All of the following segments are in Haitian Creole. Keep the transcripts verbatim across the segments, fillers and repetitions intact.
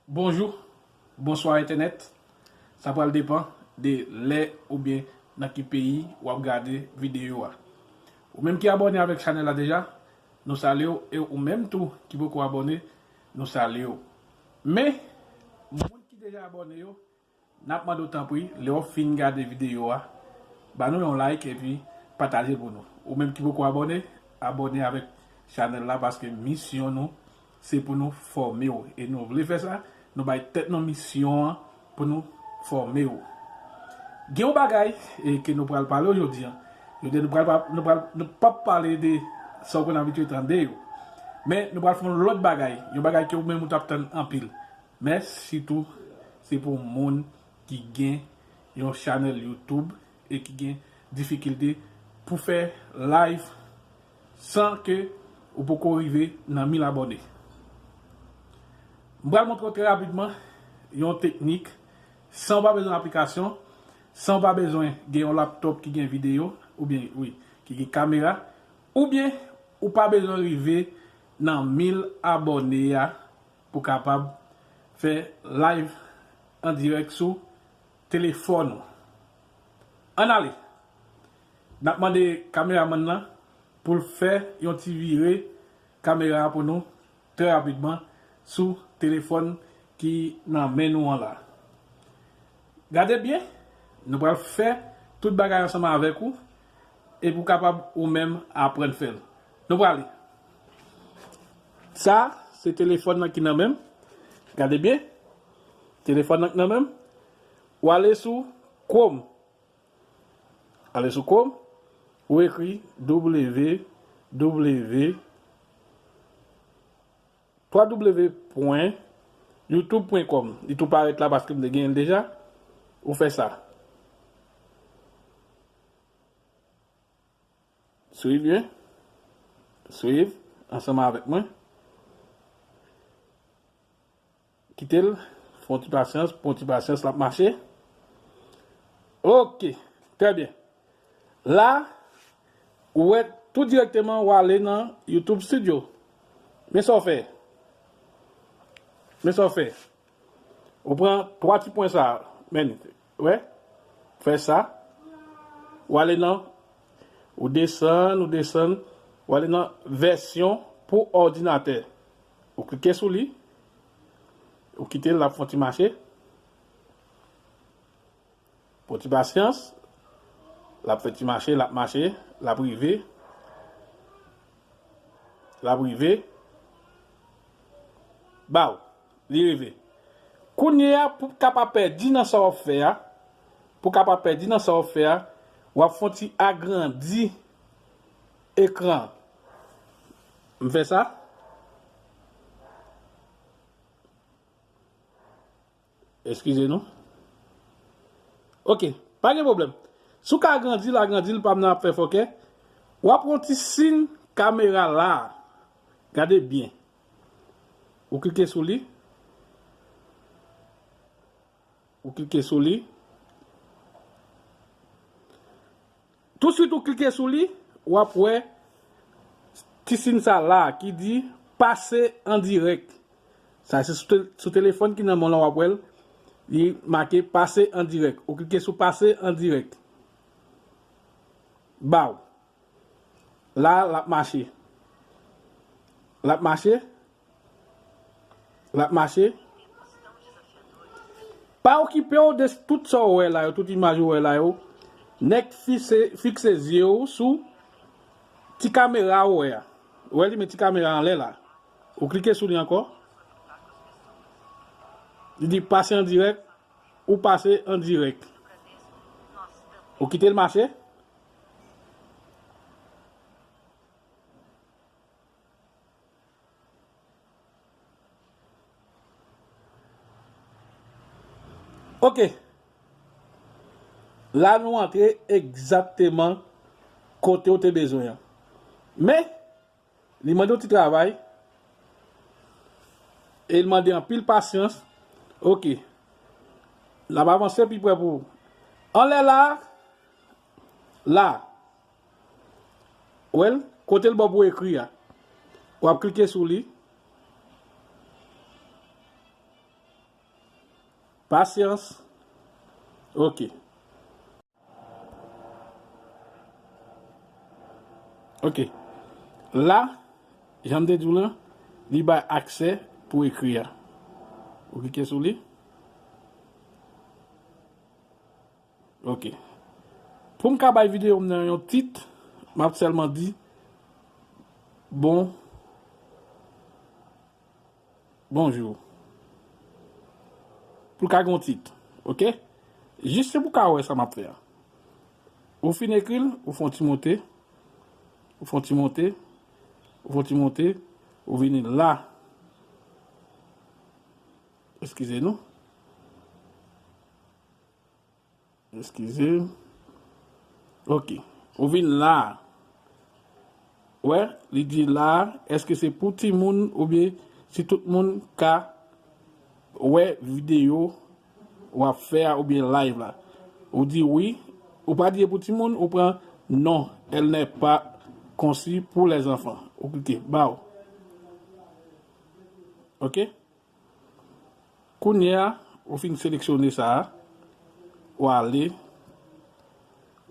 Bonjou, bonswa entènèt. Sa pral depann de lè oubyen nan ki peyi w ap gade videyo a. Ou menm ki abòne avèk chanèl la deja, nou salye w, e ou menm tou ki poko abòne, nou salye w. Men, moun ki deja abòne yo, n ap mande w tanpri, lè w fin gade videyo a, ba nou yon like epi pataje l pou nou. Ou menm ki poko abòne, abòne avèk chanèl la paske misyon nou, se pou nou fòme w. E nou vle fè sa, nou bay tèt nou misyon an pou nou fòme w. Gen yon bagay e, ke nou pral pale w jodi a. Jodi a, nou pral, pa- nou pral, nou p ap pale de sa w konn abitye tande yo. Men, nou pral fè yon lòt bagay. Yon bagay ke ou menm ou t ap tann anpil. Men, sitou, se pou moun ki gen yon chanèl YouTube e ki gen difikilte pou fè live san ke ou poko rive nan mil abòne. M pral montre w trè rapidman yon teknik san w pa bezwen aplikasyon, san w pa bezwen gen yon laptòp ki gen videyo, oubyen, wi, ki gen kamera, oubyen ou pa bezwen rive nan mil abòne a pou kapab fè live an dirèk sou telefòn ou. Ann ale. N ap mande kameramann nan pou l fè yon ti vire kamera a pou nou trè rapidman sou telefòn ki nan men nou an la. Gade byen, nou pral fè tout bagay ansanm avèk ou epi w kapab ou menm aprann fè l. Nou prale. Sa, se telefòn nan ki nan men m. Gade byen. Telefòn nan ki nan men m. Ou ale sou Chrome. Ale sou Chrome. Ou ekri W W W, twa W pwen youtube pwen kòm. Li tou parèt la paske m te genyen l deja. Ou fè sa. Swiv byen. Swiv ansanm avèk mwen. Kite l. Fè yon ti pasyans, fè yon ti pasyans, l ap mache. Ok, trè byen. La, ou wè tou dirèkteman ou ale nan YouTube Studio. Men sa w fè. Men sa w fè. Ou pran twa ti pwen sa a, men, wè, fè sa. Ou ale nan, ou desann, ou desann, ou ale nan vèsyon pou òdinatè. Ou klike sou li, ou kite l, l ap fè yon ti mache. Pran ti pasyans, l ap fè ti mache, l ap mache, l ap rive, l ap rive. Baw, li rive. Kounye a, pou w ka pa pèdi nan sa w ap fè a, pou w ka pa pèdi nan sa w ap fè a, w ap fè yon ti agrandi ekran. M fè sa. Eskize nou. Ok, pa gen pwoblèm. Si w ka agrandi l, agrandi l, pa m nan ap fè fòkè. W ap wè yon ti siy kamera la. Gade byen. Ou klike sou li. Ou klike sou li. Touswit ou klike sou li, w ap wè ti siy sa la ki di pase an dirèk. Sa se sou te- sou telefòn ki nan men w lan w ap wè l, li make pase an dirèk. Ou klike sou pase an dirèk. Baw. La, l ap mache. L ap mache. L ap mache. Pa okipe w de tout sa w wè la yo, tout imaj ou wè la yo. Nèk fikse, fikse zye w sou ti kamera ou wè a. Ou wè li met ti kamera anlè la. Ou klike sou li ankò. Li di pase an dirèk, ou pase an dirèk. Ou kite l mache. Ok. La nou antre egzakteman kote w te bezwen an. Men, li mande yon ti travay. E li mande anpil pasyans. Ok. N ap avanse pi pre pou ou. Anlè la, la. Ou wè l? Kote l ba w pou ekri a. W ap klike sou li. Pasyans. Ok. Ok. La, jan m te di w lan, li bay aksè pou ekri a. Ou klike sou li. Ok. Pou m ka bay videyo m nan yon tit, m ap sèlman di, bon, bonjou. Pou l ka gen yon tit. Ok? Jis se pou w ka wè sa m ap fè a. Ou fin ekri l, ou fè yon ti monte. Ou fè yon ti monte. Ou fè yon ti monte. Ou vini la. Eskize nou. Eskize. Ok. Ou vin la. Wè, li di la, èske se pou timoun oubyen si tout moun ka wè videyo w ap fè a oubyen live la? Ou di wi. Ou pa di e pou timoun, ou pran non, elle n'est pas conçue pour les enfants. Ou klike, baw. Ok? Kounye a, ou fin seleksyone sa a, ou ale,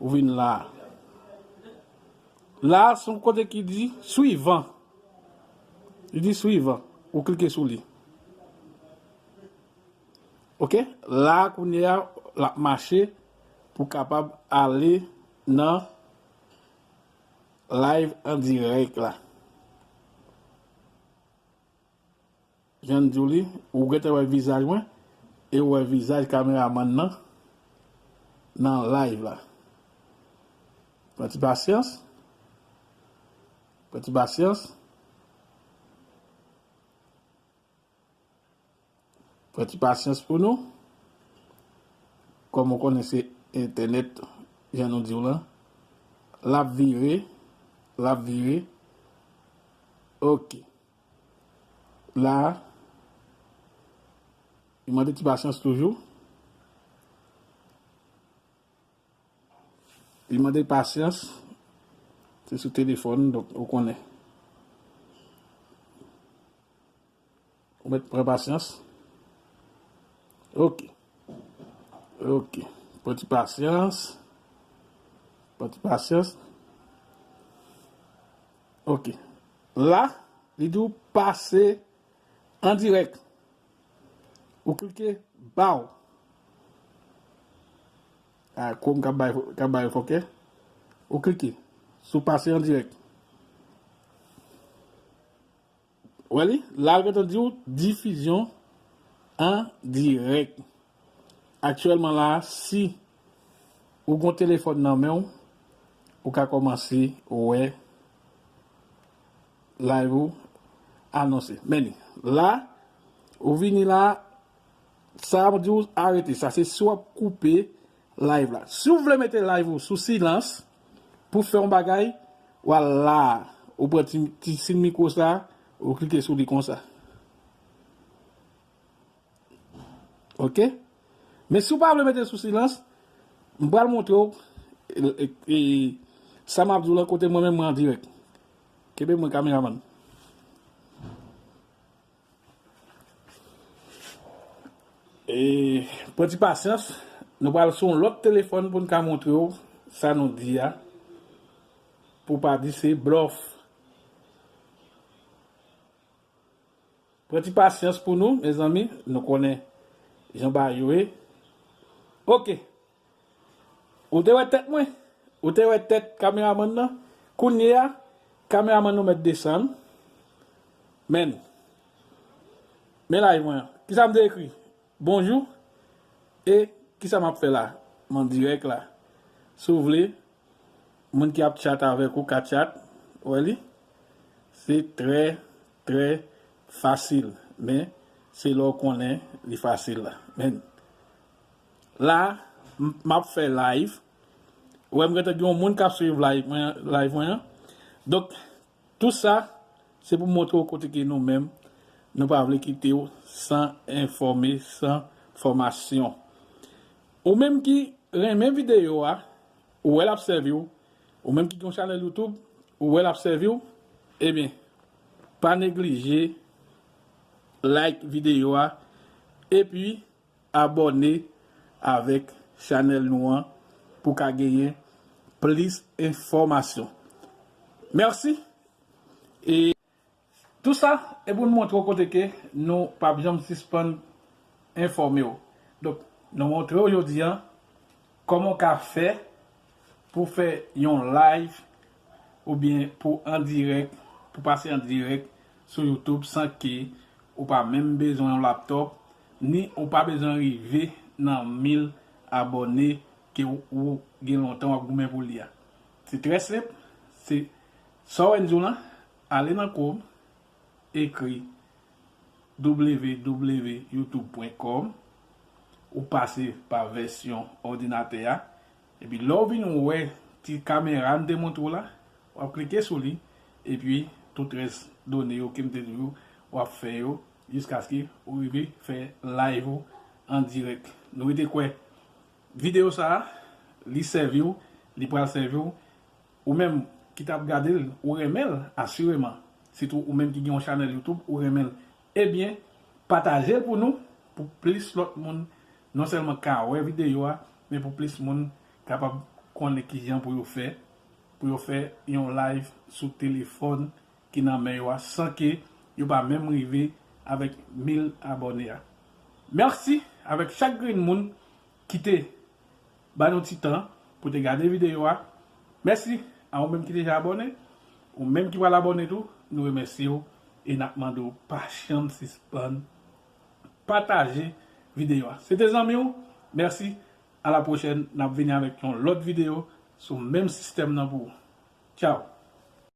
ou vin la a. La a, se yon kote ki di suivant. Li di suivant. Ou klike sou li. Ok? La a, kounye a, l ap mache pou kapab ale nan live an dirèk la. Jan m di w li, ou gentan wè vizaj mwen, e ou wè vizaj kameramann nan, nan live la. Pran ti pasyans. Pran ti pasyans. Pran ti pasyans pou nou. Kòm ou konnen se entènèt, jan nou di w lan. L ap vire, l ap vire. Ok. La, li mande ti pasyans toujou. Li mande pasyans. Se sou telefòn, donk ou konnen. Ou mèt pran pasyans. Ok. Ok. Pran ti pasyans. Pran ti pasyans. Ok. La, li di w pase an dirèk. Ou klike, baw. A, Chrome k ap bay, k ap bay fòkè. Ou klike sou pase an dirèk. Wè li? La, l gentan di w difizyon an dirèk. Aktyèlman la, si ou gon telefòn nan men w, ou ka kòmanse wè live ou anonse. Men li. La, ou vini la, sa a di w arete. Sa se si w ap koupe live la. Si w vle mete live ou sou silans, pou fè yon bagay, w al la, ou pran ti, ti siy mikwo sa, ou klike sou li konsa. Ok? Men si w pa vle mete sou silans, m pral montre w, e, e, e, sa m ap di w lan kote mwen menm mwen an dirèk. Kenbe mwen, kameramann. E, pran ti pasyans, nou pral sou yon lòt telefòn pou n ka montre w sa nou di a, pou w pa di se blòf. Pran ti pasyans pou nou, mezanmi, nou konnen jan bagay yo ye. Ok. Ou te wè tèt mwen? Ou te wè tèt kameramann nan? Kounye a, kameramann nou mèt desann. Men, men live mwen an. Kisa m te ekri? Bonjou. E kisa m ap fè la? M an dirèk la. Si w vle, moun ki ap chat avèk ou ka chat. Ou wè li? Se trè, trè fasil. Men, se lè w konnen li fasil la. Men, la, m, m ap fè live. Ou wè, m gentan gen yon moun k ap swiv live mwen, live mwen an. Donk, tou sa, se pou montre w kote ke nou menm, nou pa vle kite w san enfòme, san fòmasyon. Ou menm ki renmen videyo a, ou wè l ap sèvi w, ou menm ki gen yon chanèl YouTube, ou wè l ap sèvi w, ebyen, pa neglije like videyo a, epi abòne avèk chanèl nou an pou ka genyen plis enfòmasyon. Mèsi. E tou sa, e pou n montre w kote ke nou p ap janm sispann enfòme w. Donk, nou montre w jodi a kòman w ka fè pou fè yon live oubyen pou an dirèk, pou pase an dirèk sou YouTube san ke ou pa menm bezwen yon laptòp, ni ou pa bezwen rive nan mil abòne ke ou, ou gen lontan w ap goumen pou li a. Se trè senp, se sa w wè n di w lan, ale nan Chrome, ekri w w w youtube point com, ou pase pa vèsyon òdinatè a, epi lè w vin wè ti kamera m te montre w la, w ap klike sou li, epi tout rès done yo ke m te di w, w ap fè yo jiskaske ou rive fè live ou an dirèk. Nou rete kwè videyo sa a, li sèvi w, li pral sèvi w, ou menm ki t ap gade l, ou renmen l, asireman. Sitou ou menm ki gen yon chanèl YouTube, ou renmen l. Ebyen, pataje l pou nou, pou plis lòt moun non sèlman ka wè videyo a, men pou plis moun kapab konnen kijan pou yo fè, pou yo fè yon live sou telefòn ki nan men yo a, san ke yo pa menm rive avèk mil abòne a. Mèsi avèk chak grenn moun ki te ba nou ti tan pou te gade videyo a. Mèsi a ou menm ki deja abòne, ou menm ki pral abòne tou, nou remèsye w e n ap mande w pa janm sispann pataje videyo a. Se te zanmi w, mèsi, a la pwochèn, n ap vini avèk yon lòt videyo sou menm sistèm nan pou ou. Tchaw!